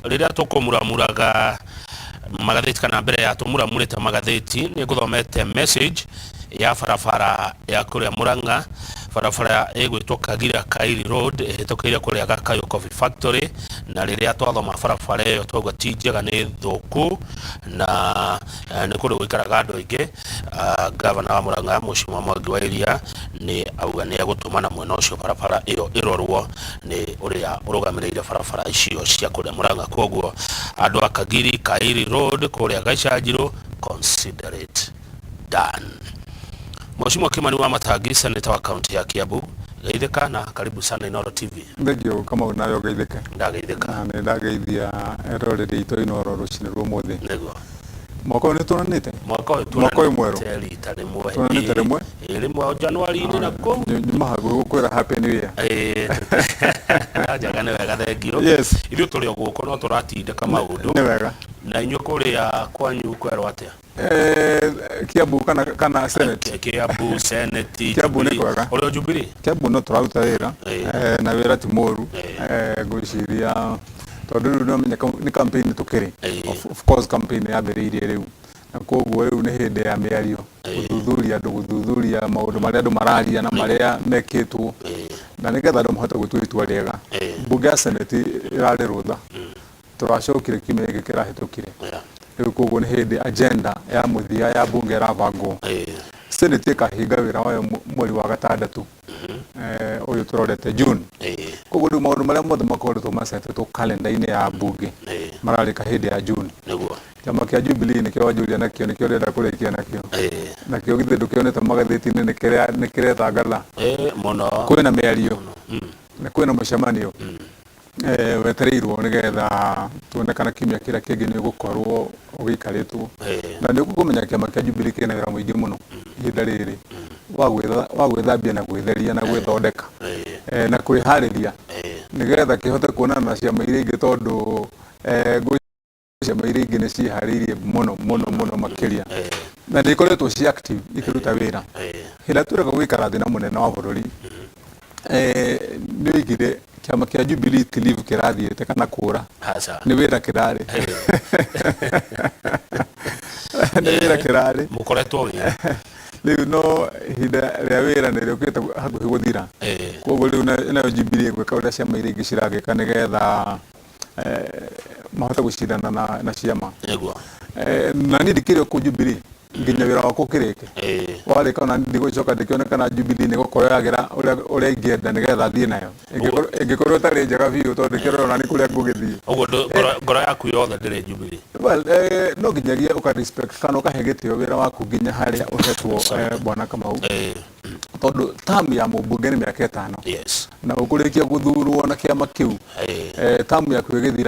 Rĩrĩa tũkũmuramuraga magathĩti, kana mbere ya tũmuramurĩte magathĩti, nĩ ngũthomete message ya barabara ya kũrĩa Murang'a, barabara ĩgwĩtwo Kagira Kairi Road ĩhĩtũkĩire kũrĩa Gakayo Coffee Factory. Na rĩrĩa twathoma barabara ĩyo twauga ti njega, nĩ thũku na nĩ kũndũ gũikaraga andũ aingĩ. Gavana wa Murang'a, Mheshimiwa Mwangi wa Iria, nĩ auga nĩ egũtũmana mwena ũcio barabara ĩyo ĩrorwo nĩ ũrĩa ũrũgamĩrĩire barabara icio cia kũrĩa Murang'a. Koguo andũ a Kagiri Kairi Road kũrĩa Gaichanjirũ, consider it done. Mheshimiwa Kimani wa Matangi, senator wa kaunti ya Kiambu, geithĩka na karibu sana Inooro TV. Thengio Kamau, nawe ũgeithĩke. Ndageithĩka. Na nĩ ndageithia eroreri aitũ a Inooro rũcinĩ rwa ũmũthĩ. Nĩguo. Mwaka ũyũ nĩ tuonanĩte? Mwaka ũyũ. Mwaka ũyũ mwerũ. Tuonanĩte rita rĩmwe. Tuonanĩte rĩmwe? Ĩĩ, rĩmwe o Januari-inĩ na kũu. Nyuma hakuhĩ gũkwĩra happy new year. Ĩĩ, njaga nĩ wega, thengio. Ithuĩ tũrĩ o gũkũ no tũratindĩka maũndũ. Nĩ wega. Na inyuĩ kũrĩa kwanyu kwerwo atĩa? Kiambu kana Senate? Kiambu Senate. Kiambu nĩ Jubilee. Kwega. Ũrĩ o Jubilee? Kiambu no tũraruta wĩra. Na wĩra ti mũru. Ngwĩciria tondũ rĩu nĩwamenya nĩ campaign tũkĩrĩ. Of course campaign yambĩrĩirie rĩu, na koguo rĩu nĩ hĩndĩ ya mĩario, gũthuthuria andũ, gũthuthuria maũndũ marĩa andũ mararia na marĩa mekĩtwo, na nĩgetha andũ mahote gũtua itua rĩega. Mbunge ya Senate ĩrarĩ rũtha, tũracokire kiumia gĩkĩ kĩrahĩtũkire. Rĩu koguo nĩ hĩndĩ agenda ya mũthia ya mbunge ĩrabangwo. Senate ĩkahinga wĩra wayo mweri wa gatandatũ ũyũ tũrorete, June. Koguo rĩu maũndũ marĩa mothe makoretwo macetetwo kalenda-inĩ ya mbunge mararĩka hĩndĩ ya June. Kĩama kĩa Jubilee nĩkĩo wanjũria nakĩo, nĩkĩo ndĩrenda kũrĩkia nakĩo. Nakĩo githĩ ndũkĩonete magathĩti-inĩ nĩ kĩretangatha? Ĩĩ, mũno. Kwĩna mĩario na kwĩna mũcemanio wetereirwo nĩgetha tuone kana kiumia kĩrĩa kĩngĩ nĩ ũgũkorwo ũgĩikarĩtwo. Na nĩ ũkũmenya kĩama kĩa Jubilee kĩna wĩra mũingĩ mũno ihinda rĩrĩ wa gwĩthambia na gwĩtheria na gwĩthondeka na kwĩharĩria nĩgetha kĩhote kuonana na ciama iria ingĩ, tondũ ciama iria ingĩ nĩ ciĩharĩirie mũno mũno mũno makĩria na nĩ ikoretwo ci active ikĩruta wĩra. Hĩndĩ ĩrĩa tũreka gũikara thĩ na mũnene wa bũrũri, nĩ oigire kĩama kĩa Jubilee ti leave kĩrathiĩte kana kũra. Aca. Nĩ wĩra kĩrarĩ, nĩ wĩra kĩrarĩ. Mũkoretwo wĩra. Rĩu no ihinda rĩa wĩra nĩ rĩũkĩte hakuhĩ gũthira. Koguo rĩu nayo Jubilee ĩgwĩka ũrĩa ciama iria ingĩ ciragĩka nĩgetha mahote gũcindana na ciama. Na niĩ ndikĩrĩ o kũu Jubilee nginya wĩra wakwa ũkĩrĩke. Warĩka ona ndigũcoka ndĩkĩone kana Jubilee nĩ gũkorwo yagĩra ũrĩa ingĩenda nĩgetha thiĩ nayo. Ĩngĩkorwo ĩtarĩ njega biũ, tondũ ndĩkĩrora ona nĩ kũrĩa ngũgĩthiĩ. Ũguo ngoro yaku yothe ndĩrĩ Jubilee? Well, no nginyagia ũka respect kana ũkahe gĩtĩo wĩra waku nginya harĩa ũhetwo, bwana Kamau, tondũ term ya mũmbunge nĩ mĩaka 5. Na ũkũrĩkia gũthurwo na kĩama kĩu, term yaku ĩgĩthira.